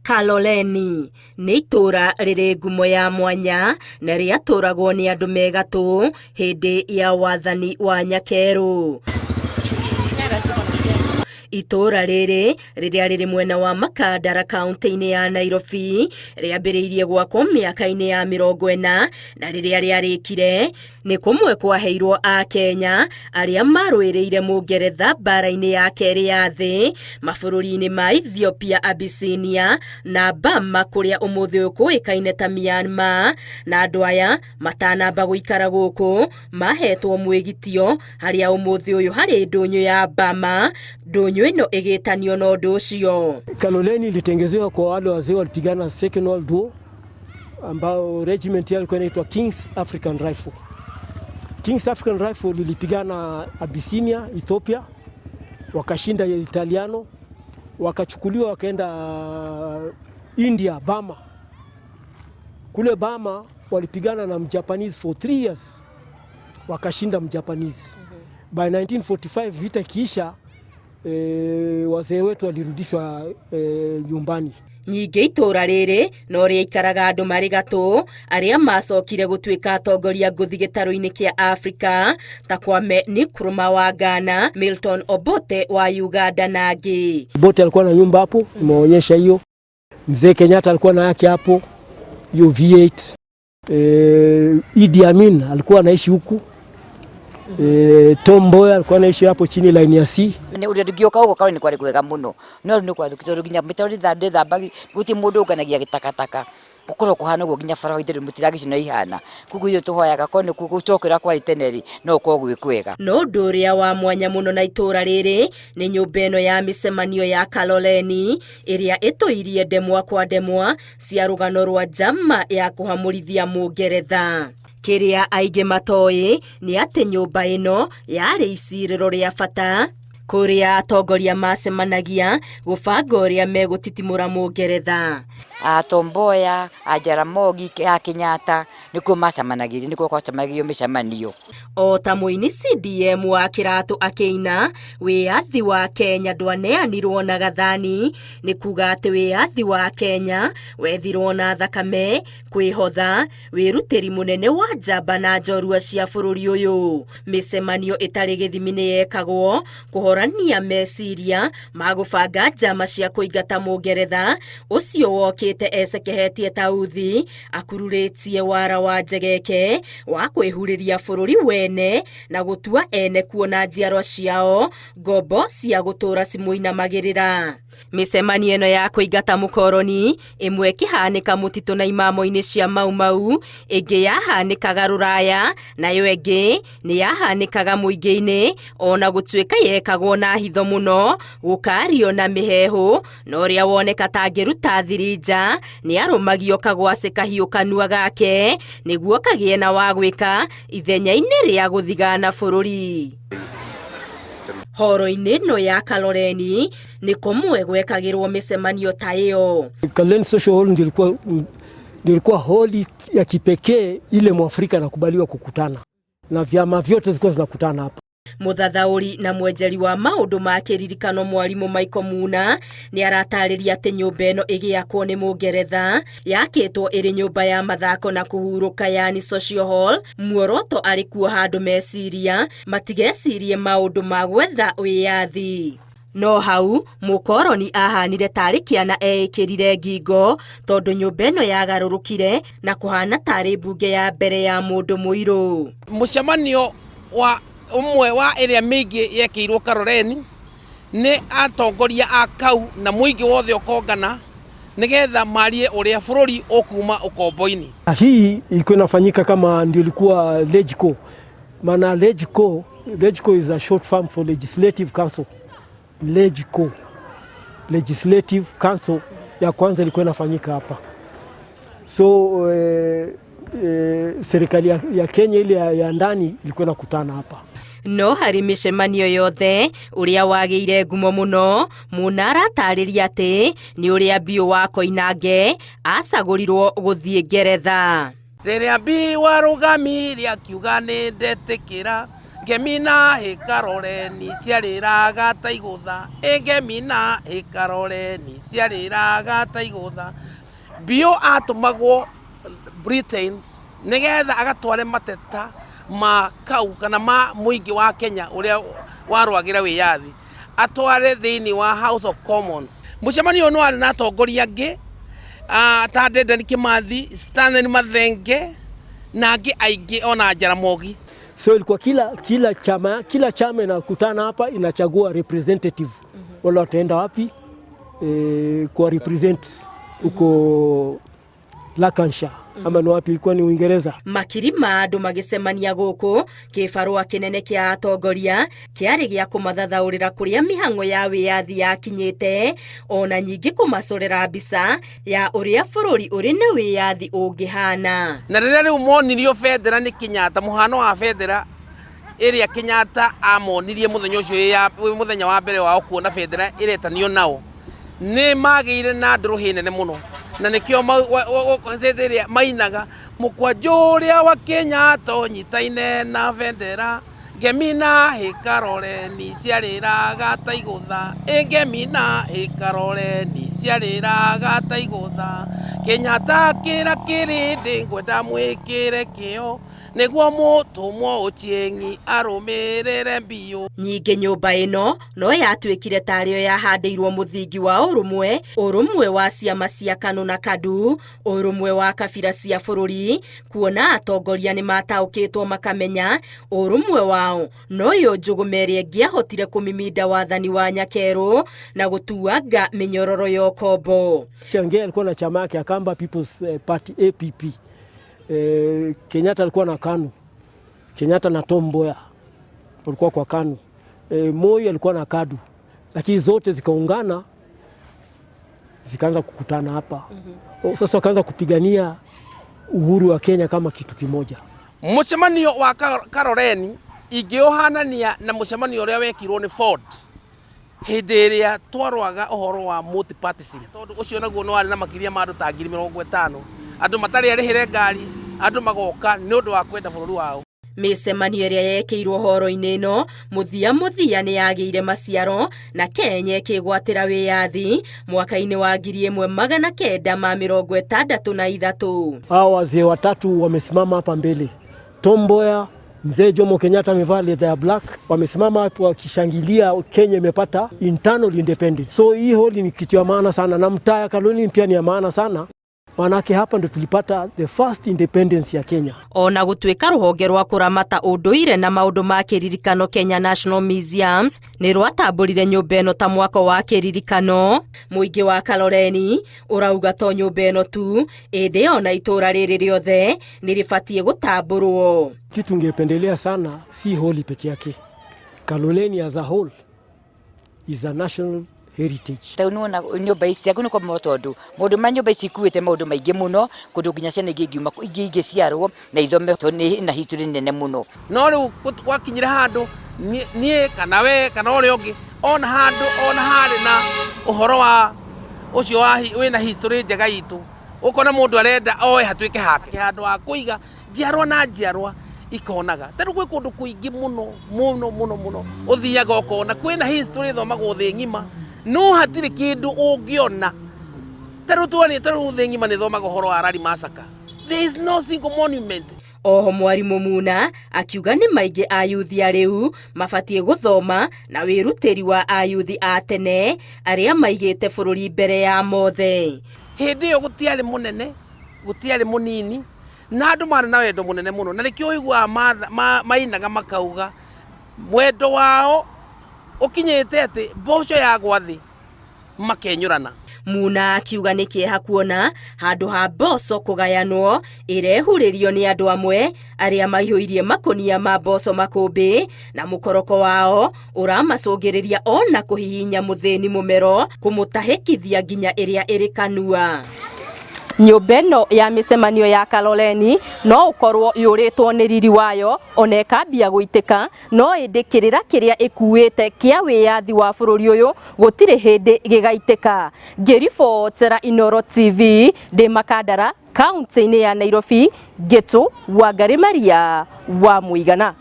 Kaloleni nĩ itũũra rĩrĩ ngumo ya mwanya na rĩatũũragwo nĩ andũ me gatũ hĩndĩ ya wathani wa Nyakerũ. Itũũra rĩrĩ rĩrĩa rĩrĩ mwena wa Makandara kaunti-inĩ ya Nairobi rĩambĩrĩirie gwakwo mĩaka-inĩ ya 40 na rĩrĩa rĩarĩkire Nĩ kũmwe kwaheirwo Akenya arĩa marũĩrĩire Mũngeretha mbaara-inĩ ya kerĩ ya thĩ mabũrũri-inĩ ma Ethiopia, Abyssinia na Burma kũrĩa ũmũthĩ ũyũ kũĩkaine ta Myanmar, na andũ aya matanamba gũikara gũkũ mahetwo mwĩgitio harĩa ũmũthĩ ũyũ harĩ ndũnyũ ya Burma, ndũnyũ ĩno ĩgĩtanio na ũndũ ũcio. Kaloleni ilitengezewa kwa wale wazee walipigana Second World War ambao regiment yao ilikuwa inaitwa Kings African Rifle. Kings African Rifle lilipigana Abyssinia, Ethiopia, wakashinda Italiano, wakachukuliwa wakaenda India, Burma. Kule Burma walipigana na Mjapanese for 3 years, wakashinda Mjapanese. By 1945 vita ikiisha, wazee wetu walirudishwa nyumbani. Ningĩ itũũra rĩrĩ no rĩaikaraga andũ marĩ gatũ arĩa macokire gũtuĩka atongoria ngũthi gĩtarũ-inĩ kĩa Afrika ta Kwame Nkrumah wa Ghana, Milton Obote wa Uganda na angĩ. Obote alikuwa na nyumba hapo, nimeonyesha hiyo. Mzee Kenyatta alikuwa na yake hapo, hiyo V8. Idi Amin alikuwa anaishi huku. Tom Mboya alikuwa anaishi hapo chini line ya C. Nĩ ũrĩa ndingĩũka ũguo korwo nĩ kwarĩ kwega mũno no rĩu nĩ gwathũkire tondũ nginya mĩtaro ndĩthambagio gũtirĩ mũndũ ũnganagia gĩtakataka gũkorwo kũhana ũguo nginya barabara itherũ mũtiragĩciona ihana koguo ithuĩ tũhoyaga korwo nĩ gũcokera kwarĩ tene rĩ no gũkorwo gwĩ kwega. No ũndũ ũrĩa wa mwanya mũno na itũũra rĩrĩ nĩ nyũmba ĩno ya mĩcemanio ya Kaloleni ĩrĩa ĩtũirie ndemwa kwa ndemwa cia rũgano rwa njama ya kũhamũrithia Mũngeretha. Kĩrĩa aingĩ matoĩ nĩ atĩ nyũmba ĩno yarĩ icirĩro rĩa bata kũrĩa atongoria macemanagia gũbanga ũrĩa megũtitimũra Mũngeretha. A Tom Mboya, a Jaramogi, a Kenyatta nĩkuo macemanagĩria nĩkuo gwacemanagĩrio mĩcemanio. O ta mũini CDM wa Kĩratũ akĩina, wĩyathi wa Kenya ndwaneanirwo na gathani, nĩ kuga atĩ wĩyathi wa Kenya wethirwo na thakame, kwĩhotha, wĩrutĩri mũnene wa njamba na njorua cia bũrũri ũyũ. Mĩcemanio ĩtarĩ gĩthimi nĩ yekagwo kũhorania meciria ma gũbanga njama cia kũingata Mũngeretha ũcio wokĩte ecekehetie ta uthi akururĩtie wara wa njegeke wa kwĩhurĩria bũrũri wene na gũtua ene kuo na njiarwa ciao ngombo cia gũtũũra cimũinamagĩrĩra. Mĩcemanio ĩno ya kũingata mũkoroni ĩmwe ĩkĩhanĩka mũtitũ na imamo-inĩ cia Mau Mau, ĩngĩ yahanĩkaga rũraya, nayo ĩngĩ nĩ yahanĩkaga mũingĩ-inĩ ona gũtuĩka yekagwo na hitho mũno, gũkario na mĩheehũ, na ũrĩa woneka ta angĩruta thiri nja nĩ arũmagio kagwacĩ kahiũ kanua gake nĩguo kagĩe na wa gwĩka ithenya-inĩ rĩa gũthigana bũrũri. Horo-inĩ ĩno ya Kaloleni nĩ kũmwe gwekagĩrwo mĩcemanio ta ĩyo. Kaloleni Social Hall ndio ilikuwa holi ya kipekee ile Mwafrika anakubaliwa kukutana na vyama vyote zilikuwa zinakutana hapa. Mũthathaũri na mwenjeri wa maũndũ ma kĩririkano mwarimũ Michael Muna nĩ aratarĩria atĩ nyũmba ĩno ĩgĩakwo nĩ Mũngeretha yakĩtwo ĩrĩ nyũmba ya mathako na kũhurũka yani social hall, muoroto arĩ kuoha andũ meciria matigecirie maũndũ ma gwetha wĩyathi. No hau mũkoroni ahanire tarĩ kĩana eĩkĩrire ngingo tondũ nyũmba ĩno yagarũrũkire na kũhana tarĩ mbunge ya mbere ya mũndũ mũirũ. Mũcemanio wa ũmwe wa ĩrĩa mĩingĩ yekĩirwo Kaloleni nĩ atongoria a kau na mũingĩ wothe ũkongana nĩgetha marie ũrĩa bũrũri ũkuma ũkombo-inĩ. Hii ilikuwa inafanyika kama ndio ilikuwa Legco, maana Legco is a short form for Legislative Council. Legco, Legislative Council ya kwanza ilikuwa inafanyika hapa. So serikali ya Kenya ile ya ndani ilikuwa inakutana hapa. No harĩ mĩcemanio yothe ũrĩa wagĩire ngumo mũno Muna aratarĩria atĩ nĩ ũrĩa Biũ wa Koinange acagũrirwo gũthiĩ Ngeretha. Rĩrĩa Mbii warũgamire akiuga nĩ ndetĩkĩra. Ngemi na hĩkaroreni ciarĩraga ta igũtha, ĩ ngemi na hĩkaroreni ciarĩraga ta igũtha. Biũ atũmagwo Britain nĩgetha agatware mateta ma kau kana ma mũingĩ wa Kenya ũrĩa warũagĩra wĩyathi, atware thĩinĩ wa House of Commons. Mũcemanio ũyũ nĩ warĩ na atongoria angĩ ta Dedan Kimathi, Stanley Mathenge na angĩ aingĩ ona Jaramogi. So ilikuwa kila chama inakutana hapa inachagua representative wale wataenda wapi kwa represent huko Lancashire ama ni wapi, ilikuwa ni Uingereza. Makiri ma andũ magĩcemania gũkũ kĩbarũa kĩnene kĩa atongoria kĩarĩ gĩa kũmathathaũrĩra kũrĩa mĩhang'o ya wĩyathi yakinyĩte, ona nyingĩ kũmacorera mbica ya ũrĩa bũrũri ũrĩ na wĩyathi ũngĩhana. Na rĩrĩa rĩu monirio bendera nĩ Kenyatta, mũhano wa bendera ĩrĩa Kenyatta amonirie mũthenya ũcio wĩ mũthenya wa mbere wao kuona bendera ĩretanio nao, nĩ magĩire na ndũrũhĩ nene mũno, na nĩkĩo hĩndĩ ĩrĩa mainaga mũkwanjũ ũrĩa wa Kenyatta ũnyitaine na bendera, ngemi na hĩkaroreni ciarĩraga ta igũtha, ĩ ngemi na hĩkaroreni ciarĩraga ta igũtha. Kenyatta kĩra kĩrĩndĩ ngwenda mwĩkĩre kĩo nĩguo mũtũmwo Ochieng'i arũmĩrĩre mbiũ. Nyingĩ nyũmba ĩno no yatuĩkire tarĩo yahandĩirwo mũthingi wa ũrũmwe, ũrũmwe wa ciama cia KANU na KADU, ũrũmwe wa kabira cia bũrũri, kuona atongoria nĩ mataũkĩtwo makamenya ũrũmwe wao noyo njũgũma ĩrĩa ĩngĩahotire kũmiminda wathani wa nyakerũ na gũtuanga mĩnyororo ya ũkombo. Changea alikuwa na chama yake Akamba People's Party, APP. Kenyatta alikuwa na KANU. Kenyatta na Tom Mboya walikuwa kwa KANU. Moi alikuwa na KADU, lakini zote zikaungana zikaanza kukutana hapa. Sasa wakaanza kupigania uhuru wa Kenya kama kitu kimoja. Mũcemanio wa Kaloleni ingĩũhanania na mũcemanio ũrĩa wekirwo nĩ Ford hĩndĩ ĩrĩa twarwaga ũhoro wa multipartyism, tondũ ũcio naguo nĩ warĩ na makĩria ma andũ ta 50,000, andũ matarĩ arĩhĩre ngari, andũ magoka nĩ ũndũ wa kwenda bũrũri wao. Mĩcemanio ĩrĩa yekĩirwo horo-inĩ ĩno mũthia mũthia nĩ yagĩire maciaro na Kenya ĩkĩgwatĩra wĩyathi mwaka-inĩ wa 1963. Hao wazee watatu wamesimama hapa mbele, Tom Mboya, Mzee Jomo Kenyatta amevaa leather ya black, wamesimama hapo wakishangilia Kenya imepata internal independence. So hii hall ni kitu ya maana sana, na mtaa ya Kaloleni pia ni ya maana sana, maanake hapa ndo tulipata the first independence ya Kenya. Ona gũtuĩka rũhonge rwa kũramata ũndũire na maũndũ ma kĩririkano Kenya National Museums nĩ rwatambũrire nyũmba ĩno ta mwako wa kĩririkano, mũingĩ wa Kaloleni ũrauga to nyũmba ĩno tu, ĩndĩ ona itũũra rĩrĩ rĩothe nĩ rĩbatiĩ gũtambũrwo. Kitu ningependelea sana si hall peke yake, Kaloleni as a whole is a national heritage. Tau nĩwona nyũmba ici ciaku nĩ kwa tondũ maũndũ ma nyũmba ici ikuĩte maũndũ maingĩ mũno kũndũ nginya ciana ingĩ ingiuma ingĩ ingĩciarwo na ithome tondũ nĩ na history nene mũno. No rĩu gwakinyire handũ niĩ kana we kana ũrĩa ũngĩ ona handũ ona harĩ na ũhoro wa ũcio wa wĩna history njega itũ, ũkona mũndũ arenda oe hatuĩke hake, handũ ha kũiga njiarwa na njiarwa ikonaga. Ta rĩu gwĩ kũndũ kũingĩ mũno mũno mũno mũno ũthiaga ũkona kwĩna history ĩthomagwo thĩ ng'ima, no hatirĩ kĩndũ ũngĩona. Ta rĩu twaria, ta rĩu thĩ ng'ima nĩ ĩthomaga ũhoro wa Lari Massacre, there is no single monument. Oho mwarimũ Muna akiuga nĩ maingĩ ayuthi a rĩu mabatiĩ gũthoma na wĩrutĩri wa ayuthi a tene arĩa maigĩte bũrũri mbere ya mothe. Hĩndĩ ĩyo gũtiarĩ mũnene, gũtiarĩ mũnini, na andũ marĩ na wendo mũnene mũno, na nĩkĩo ũiguaga mainaga makauga wendo wao ũkinyĩte atĩ mboco yagwa thĩ makenyũrana. Muna akiuga nĩ kĩeha kuona handũ ha mboco kũgayanwo ĩrehurĩrio nĩ andũ amwe arĩa maihũirie makũnia ma mboco makũmbĩ na mũkoroko wao ũramacũngĩrĩria ona kũhihinya mũthĩni mũmero kũmũtahĩkithia nginya ĩrĩa ĩrĩ kanua. Nyũmba ĩno ya mĩcemanio ya Kaloleni no ũkorwo yũrĩtwo nĩ riri wayo ona ĩkambia gũitĩka, no ĩndĩ kĩrĩra kĩrĩa ĩkuĩte kĩa wĩyathi wa bũrũri ũyũ gũtirĩ hĩndĩ gĩgaitĩka. Ngĩribotera Inooro TV ndĩ Makandara kaunti-inĩ ya Nairobi, Ngĩtũ Wangari Maria wa Mũigana.